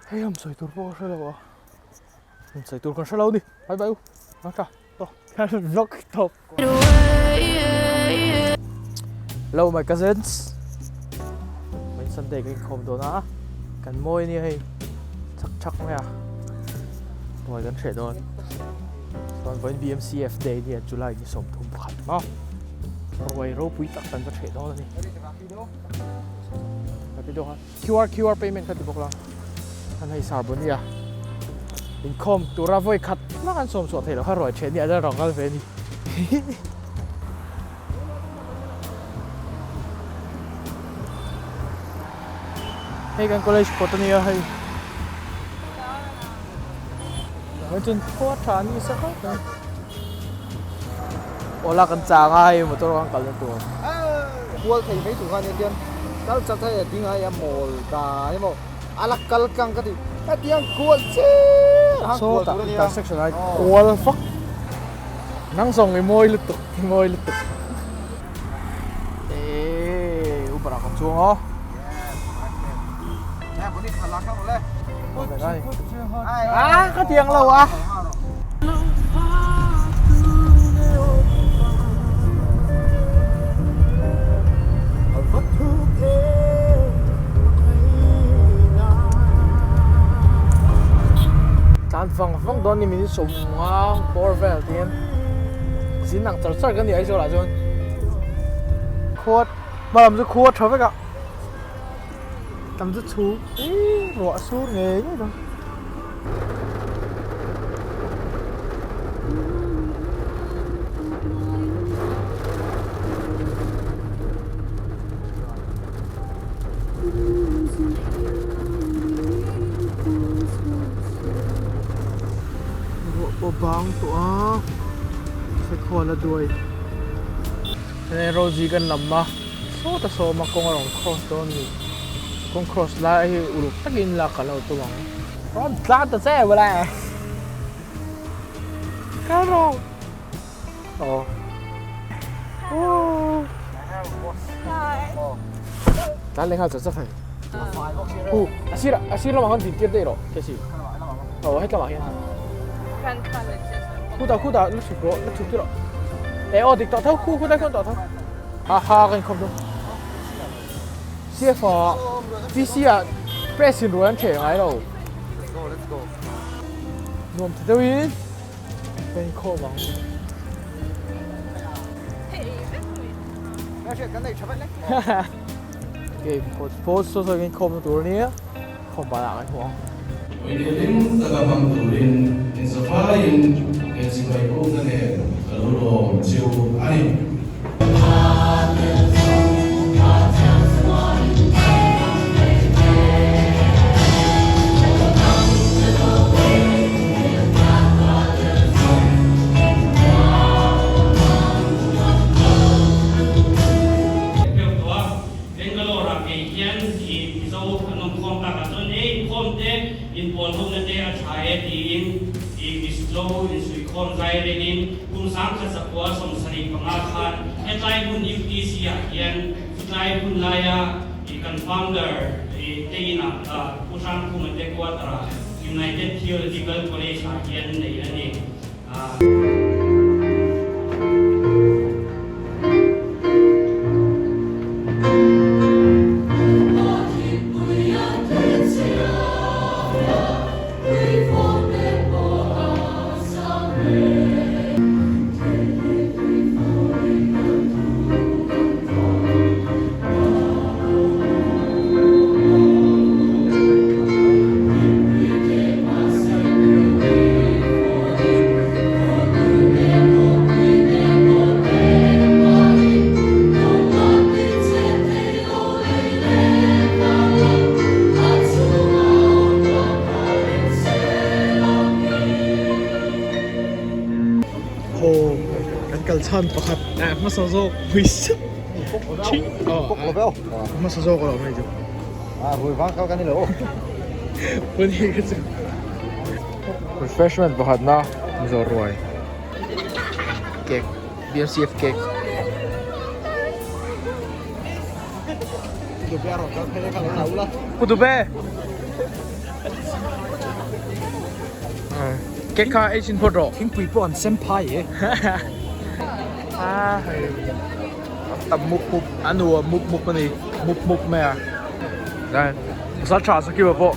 Hei ham sawi tur pawh ka hre lo a, ham sawi tur kan hre lo a ni, bye bye u, a tha tawh vlog tawp. Hello my cousins, vawiin Sunday ka inkhawm dawn a, kan mawi ania hei chak chak mai a, ruai kan hreh dawn, chuan vawiin BMCF day ania July ni 31 maw, ruai ropui tak kan va hreh dawn a ni. QR QR payment kha ti bawk la an hei sar bawni a inkhawm tura vawi khat hlak an sawm chhuah theih loh kha ruai then hi a la rawn kal ve a ni hei kan college kawt a nia hei chuan khua tha ni sa khawp mai Ola kan chang a hei motor kan kalna tur. Kual thei mai tur kha nia tian kal chat hei a ding a hei a mawl ta emaw a la kal tlang ka ti hetiang kual chiah a han kual tur a nia. Intersection ah kual vak nang zawng i mawi lutuk i mawi lutuk eee Uber ah kan chuang aw. Ah ka tiang lo a. Tlan vang vang dawn ni min sawm nga bawr vel tiin zin ang char char ka ni Aizawl ah chuan khua hma lam chu khua tha vek a. Tam chu chhu ih ruah sur ngei ngei dawn. Ruah pawh bang tawh a, sekhual a duai. Hei Rosie kan lam a. Sawta sawma kawng a rawn cross dawn a ni. Kawng cross lai hi uluk takin lak ka lo tum ang. Rawn tlan ta che mawle. Kal rawh. Aw. Ooh. Tlan leh nghal char char thei. Hu, a sir a sir lamah khan din tir daih rawh Casey. Aw heti lamah hian. Khutah khutah la chhuk rawh la chhuk tir rawh. E aw dik tawh tho khu khu dai khawn tawh tho. Ha ha kan inkhawm dawn. CFO ah PC ah press in ruai an ṭheh ngai lo. Nuam ti deuhin kan inkhawm ang. Okay, post saw saw kan inkhawm na tur ania, khawm banah kan hmu ang. Puitling taka hmang turin inzafaiin he sipai bukna nen ka lo lawm cheu a ni. Bangalore-ah ngei hian i Mizo an awm khawm takah chuan e inkhawm te, inpawl hona te a tha e tiin i Mizo insuihkhawm zai relin kum 1975 khan hetlai hmun UTC-ah hian chutlai hun laia i kan founder i te inah Pu Hrangkhuma te quarter-ah United Theological College-ah hian neih a ni. Aw kan kal chhan pakhat eh hmasa zawk pui sup chi hmasa zawk a lo mai chu a rui vang kal kan ni lo puni ka chu refreshment pakhat na zawr ruai cake BMCF cake Pu Dube. Cake kha ei chhin phawt rawh. Thingpui pawh an sem phai e. A hei tam mup mup a nuam mup mup a ni mup mup mai a. Pasal tha sakiwa pawh.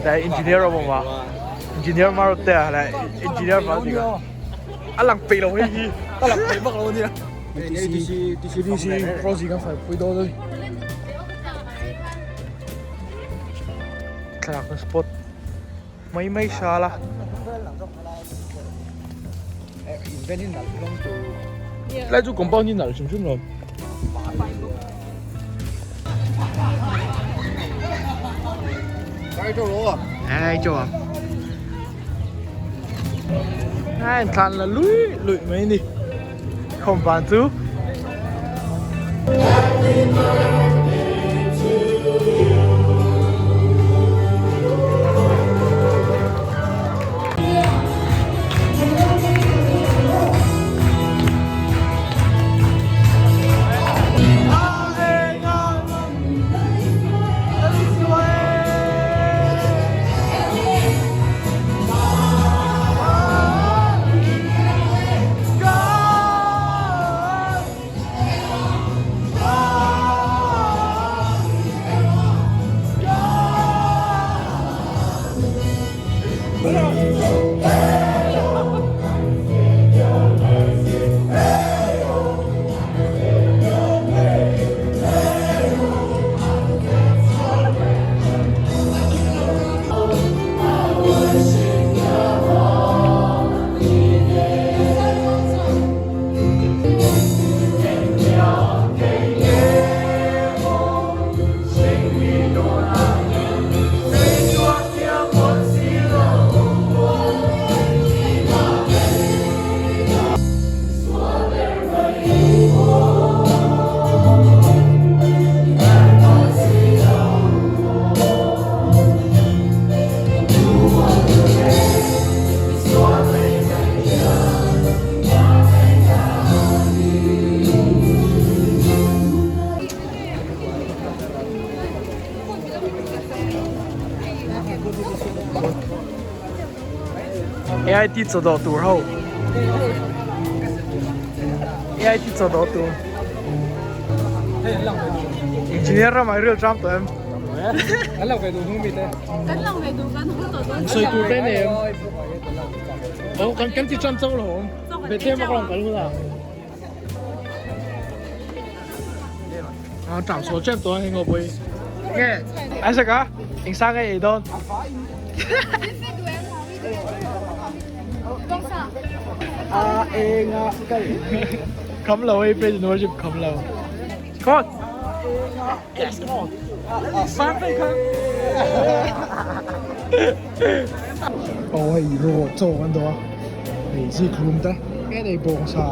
Dai engineer awm awm a engineer marote a leh engineer mal dik a a lang peih lo hei hi a lang peih vak lo ania ATC ATC Rosie kan fai pui dawn a ni thlalak na spot mai mai sal a Lai chu compound hi nalh hrim hrim lo. Ai cho à. Ai thlan là lũi lũi mấy đi. Không bán chú. AIT chawdawh tur ho AIT chawdawh tur Engineer ramah i ril tram tawh em? Kan lang ve duh hnung mi te. Kan lang ve duh kan hmu tawh dawn. Sawi tur te nei em? Oh kan kan ti tram chauh lo awm. Bethlehem a ka rawn kal hun a. A tram sawl ṭep tawh a hei ngawh pawh hi. Nge Isaac a eng sang nge ei dawn? A enga kal. Kham lo hei praise and worship kham lo. Come on. Yes, come on. Sang phei kha. Aw hei rawh chaw kan dawh a hei zikhlum te en ei bawngsa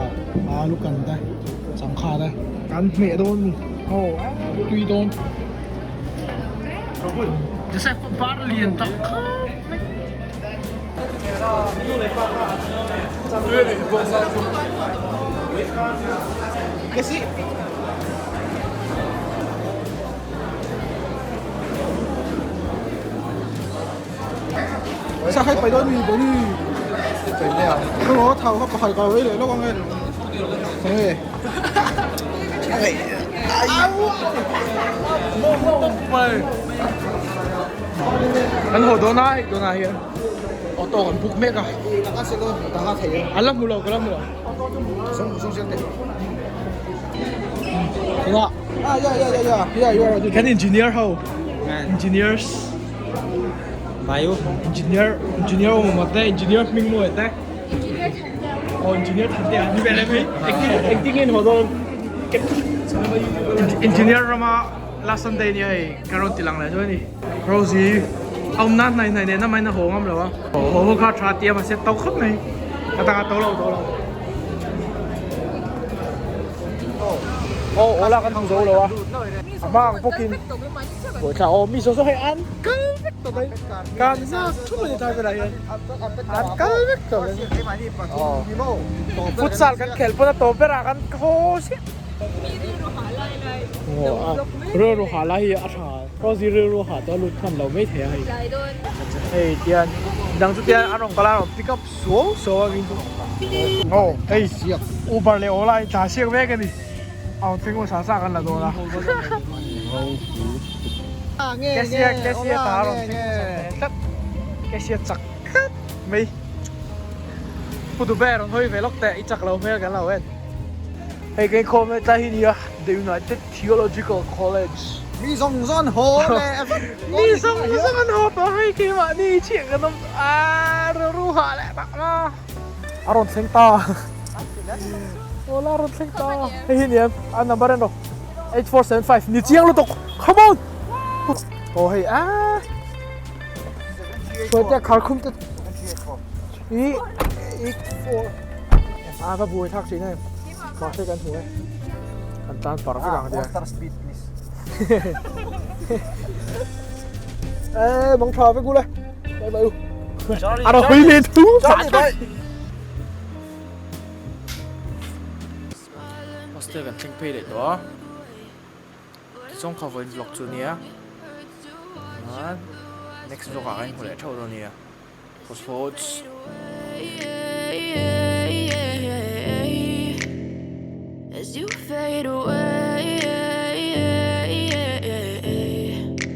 alu kan te changkha te kan hmeh dawn a ni aw tui dawn. Joseph par lian tak khawp mai. Sa khai pai dawn mi bawh ni ka lo thau kha pakhat ka lo ei leh lawk ang e enge Kan haw dawn a hei tunah hian auto kan book mek a an la hmu lo ka la hmu lo tunah kan engineer ho engineers engineer engineer awm awm te engineer hming mawi te aw engineer than te a ni vel em hei engtin nge an haw dawn engineer rama last sunday nia hei ka rawn ti lang leh chuan a ni Rosie a awm na hnai hnai nen amahin a haw ngam lo a haw haw kha tha tia mahse to khawp mai ka tanga to lo to lo aw aw la kan hmu zo lo a a hma ang bawkin buaithla aw mi zawh zawh hei an kal vek tawh mai kan zak thup a ni tlai velah hian an kal vek tawh mai futsal kan khelh pawn a tawp berah kan haw chiah. Rilru hah lai hi a tha. Rosie rilru hah chu a lut hman lo mai thei a hei. Hei tian midang chu tian an rawn kal a an rawn pick up suau suau a rin chu. Aw hei Uber leh Ola in tlan siak mek a ni. A rawn thleng hmasa sa kan la dawn a. Cassia Cassia ta a rawn thleng hmasa ve tlat. Cassia chak tlat mai. Pu Dube rawn hawi ve lawk teh i chak lo hmel kan lo en. Hei kan inkhawm lai tlai hi nia The United Theological College. Mi zawng zawng an haw leh vek. Mi zawng zawng an haw tawh hei keimahni chiah kan awm tawh a rilru hah leh tak a. A rawn thleng ta. Aw la rawn thleng ta. Hei hi nia a number en rawh 8475 ni chiang lutuk come on. Aw hei a. Hruaitea kharkhum te i 84 A va buai thlak thin em. Mahse kan hmu e. Kan tan par vek ang tia. Water speed please. E mong tha vek u le. Bye bye u. A ra hui le thu. Hostel kan thleng phei leh tawh a. Tichuan kha vawiin vlog chu nia. Next vlog ah kan inhmu leh theuh dawn nia. Crossroads.